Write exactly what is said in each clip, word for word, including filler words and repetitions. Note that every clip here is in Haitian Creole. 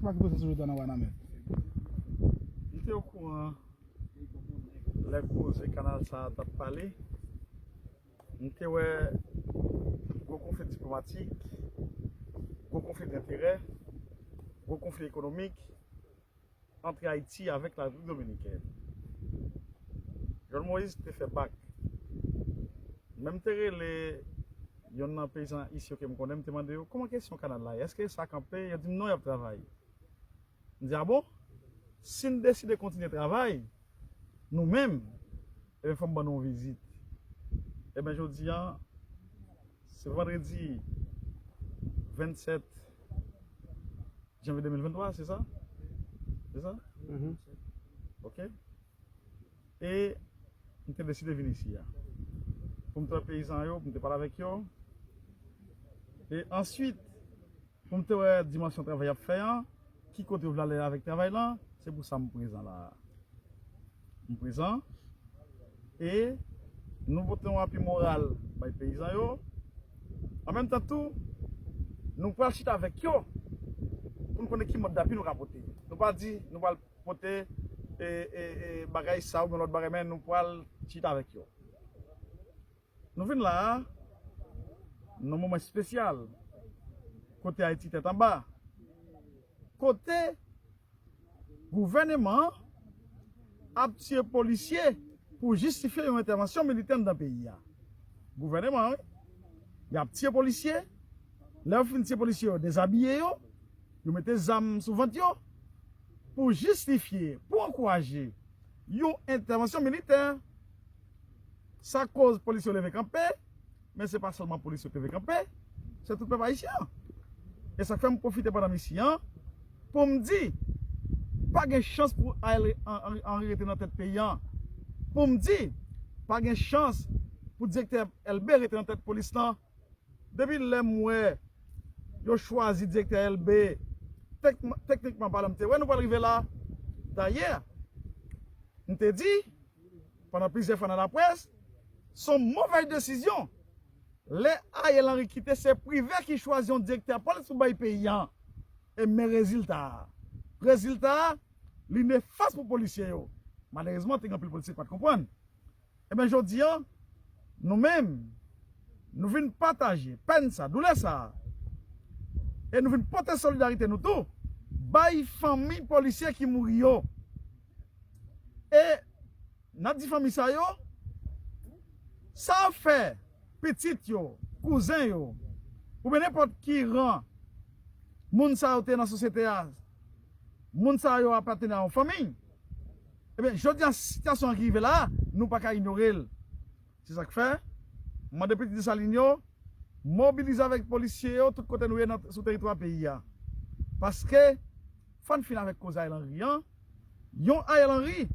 Sa ki pote sou Jodha nan Wanament. M te okouran lè koze kanal sa a t ap pale. M te wè gwo konfli diplomatik, gwo konfli denterè, gwo konfli ekonomik ant Ayiti avèk Larepiblik Dominikèn. Jovenel Moïse te fè bak. Men m te rele yonn nan peyizan isi yo ke m konnen, m te mande yo, "Kòman kesyon kanal la ye? Èske sa kanpe?" Yo di m, "Non, y ap travay." M di, "A bon? Si n deside kontinye travay, nou menm, ebyen, fò m ban nou yon vizit." Ebyen, jodi a, se vandredi vennsèt janvye de mil venntwa, se sa? Se sa? Mhm. Ok. E m te deside vin isi a. Pou m te wè peyizan yo, pou m te pale avèk yo. E answit, pou m te wè dimansyon travay y ap fè an, ki kote yo vle ale avèk travay lan, se pou sa m prezan la a. M prezan. E nou pote yon api moral bay peyizan yo. An menm tan tou, nou pral chita avèk yo pou n konnen ki mòd dapi nou ka pote. Nou pa di nou pral pote e, e, e, bagay sa oubyen lòt bagay, men nou pral chita avèk yo. Nou vin la a nan moman espesyal, kote Ayiti tèt anba, kote gouvèneman an ap tiye polisye pou jistifye yon entèvansyon militè anndan peyi a. Gouvèneman an, wi. Y ap tiye polisye. Lè yo fin tiye polisye yo, dezabiye yo, yo mete zam sou vant yo pou jistifye, pou ankouraje yon entèvansyon militè. Sa koz polis yo leve kanpe, men se pa sèlman polis yo ki leve kanpe, se tout pèp ayisyen an. E sa k fè m pwofite pandan m isi an pou m di, pa gen chans pou Ariel Henry rete nan tèt peyi an. Pou m di, pa gen chans pou direktè Elbé rete nan tèt polis lan. Depi lè m wè yo chwazi direktè Elbé, tek-, teknikman palan, m te wè nou pral rive la. Dayè, m te di, pandan plizyè fwa nan laprès, se yon movèz desizyon. Lè Ariel Henry kite, se Privè ki chwazi yon direktè polis pou bay peyi a. E men rezilta a. Rezilta a, li nefas pou polisye yo. Malerezman, te gen anpil polisye ki pa t konprann. Ebyen, jodi a, nou menm, nou vin pataje pèn sa, doulè sa a. E nou vin pote solidarite nou tou bay fanmi polisye ki mouri yo. E n ap di fanmi sa yo, sa yo fè pitit yo, kouzen yo, oubyen nenpòt ki ran moun sa yo te ye nan sosyete a, moun sa yo apateni a yon fanmi. Ebyen, jodi a, sitiyasyon an ki rive la a, nou pa ka inyore l. Se sa k fè, m mande pitit Desalin yo, mobilize avèk polisye yo tout kote nou ye nan, sou teritwa peyi a. Paske, fò n fin avèk koze Ariel Henry an. Yon Ariel Henry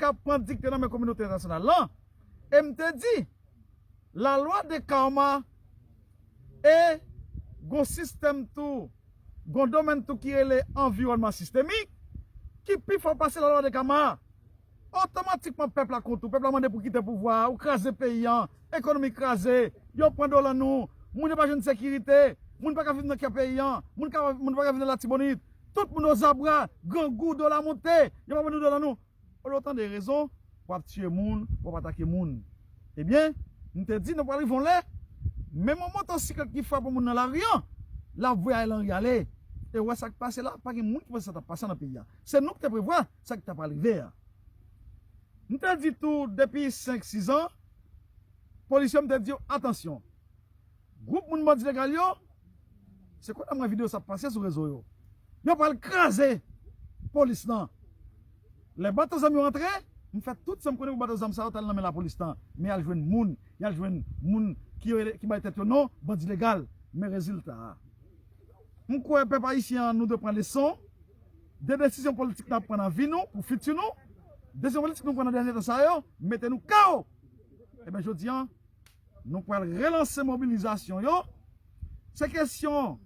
k ap pran dikte nan men kominote entènasyonal lan. E m te di, lalwa de karma e gon sistèm tou, gon domèn tou ki rele anviwònman sistemik, ki pi fò pase lalwa de karma a. Otomatikman, pèp la kont ou, pèp la mande pou kite pouvwa a, ou kraze peyi an, ekonomi kraze, yo pran dola nou, moun yo pa jwenn sekirite, moun pa ka viv nan kè peyi an, moun ka, moun pa ka viv nan Latibonit, tout moun ozabra, grangou, dola monte, yo pa ban nou dola nou. Olye w tande rezon, w ap tiye moun, w ap atake moun. Ebyen, m te di nou pral rive yon lè, menm yon motosiklèt ki frape moun nan lari an, l ap voye Ariel Henry ale. E w wè sa k pase la, pa gen moun ki panse sa t ap pase nan peyi a. Se nou ki te prevwa sa ki t ap rive a. M te di tou, depi senk, sis an, polisye yo, m te di yo, atansyon. Gwoup moun bandi legal yo, se kounye a m wè videyo sa ap pase sou rezo yo. Yo pral kraze polis lan. Lè bato zam yo antre, m fè tout sa m konnen pou bato zam sa yo t al nan men lapolis lan. Men y al jwenn moun, y al jwenn moun ki yo rele, ki bay tèt yo non, bandi legal. Men rezilta a. M kwè pèp ayisyen an, nou dwe pran leson de desizyon politik n ap pran nan vi nou, pou fiti nou. Desizyon politik nou pran nan dènye tan sa yo, mete nou kawo. Ebyen, jodi a, nou pral relanse mobilizasyon yo. Se kesyon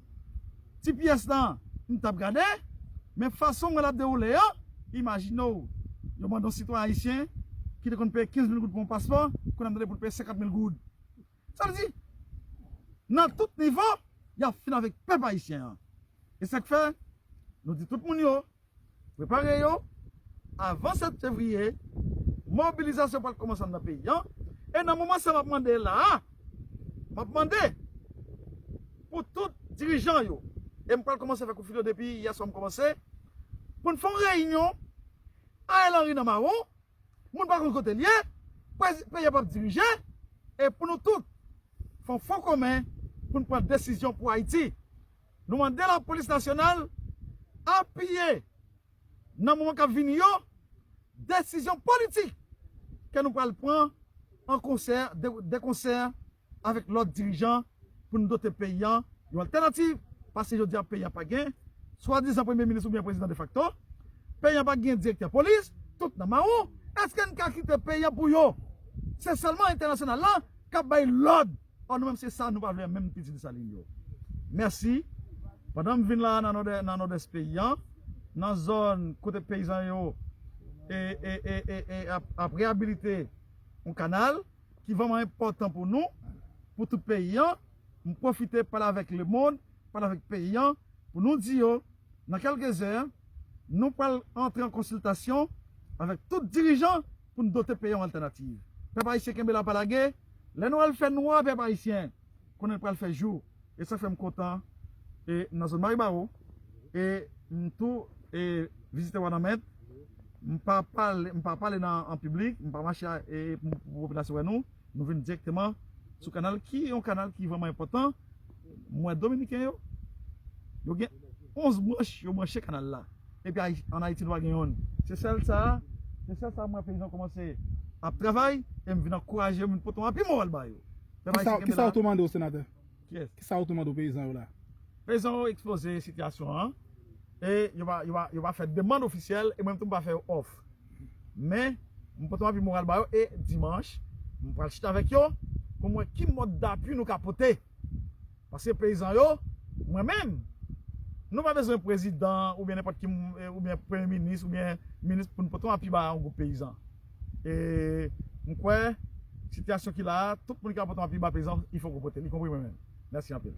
T P S lan, m t ap gade, men fason mwen l ap dewoule an, imajine w, yo mande yon sitwayen ayisyen ki te konn peye kenz mil goud pou yon paspò, kounye a m tande pou l peye senkant mil goud. Sa vle di, nan tout nivo, y ap fin avèk pèp ayisyen an. E sa k fè, Nou di tout moun yo, prepare yo, avan sèt fevriye, mobilizasyon pral kòmanse anndan peyi an. E nan moman sa m ap mande la a, m ap mande pou tout dirijan yo, e m pral kòmanse fè kout fil yo depi yè swa m kòmanse, pou n fè yon reyinyon Ariel Henry nan Mawon, moun pa konn kote l ye, prezi- peyi a p ap dirije, e pou nou tout fè yon fon komen pou n pran desizyon pou Ayiti. Nou mande lapolis nasyonal apiye nan moman k ap vini yo desizyon politik ke nou pral pran an konsè, de, de konsè avèk lòt dirijan pou n dote peyi an yon altènativ, paske jodi a peyi an pa gen swadizan premye minis oubyen prezidan defakto, peyi an pa gen direktè polis, tout nan Mawon, èske n ka kite peyi an pou yo? Se sèlman entènasyonal la k ap bay lòd. Ò, nou menm se sa nou pa vle menm piti Desalin yo. Mèsi. Pandan m vin la nan nòdè, nan nòdès peyi an, nan zòn kote peyizan yo e, e, e, e, e ap, ap reyabilite yon kanal ki vrèman enpòtan pou nou, pou tout peyi an, m pwofite pale avèk lemonn, pale avèk peyi an, pou nou di yo, nan kèlke zè, nou pral antre an konsiltasyon avèk tout dirijan pou n dote peyi an yon altènativ. Pèp ayisyen, kenbe la, pa lage. Lè nou al fè nwa, pèp ayisyen, konnen l pral fè jou. E sa fè m kontan e nan zòn Maribawo, e m tou e vizite Wanament. M pa pale, m pa pale nan, an piblik, m pa mache a, e pou, pou popilasyon wè nou. Nou vin dirèkteman sou kanal ki yon kanal ki vrèman enpòtan. M wè Dominiken yo, yo gen onz branch, yo branche kanal la. Epi Ayi- ann Ayiti nou pa gen yonn. Se sèl sa, se sèl sa m wè peyizan kòmanse ap travay, e m vin ankouraje yo, m vin pote yon api moral ba yo. Pèp ayisyen, kenbe la. Kisa w tou mande w, senatè? Kiyès? Kisa w tou mande w peyizan yo la? Peyizan yo ekspoze sitiyasyon an, e yo pa, yo pa, yo pa fè demann ofisyèl, e mwen menm tou m pa fè yo òf. Men, m pote yon api moral ba yo, e dimanch, m pral chita avèk yo pou m wè ki mòd dapui nou ka pote. Paske peyizan yo, mwen menm, nou pa bezwen prezidan oubyen nenpòt ki moun, oubyen premye minis, oubyen minis pou n pote yon api ba yon gwoup peyizan. E m kwè, sitiyasyon ki la a, tout moun ki ka pote yon api ba peyizan, il faut pou pote l, y compris mwen menm. Mèsi anpil.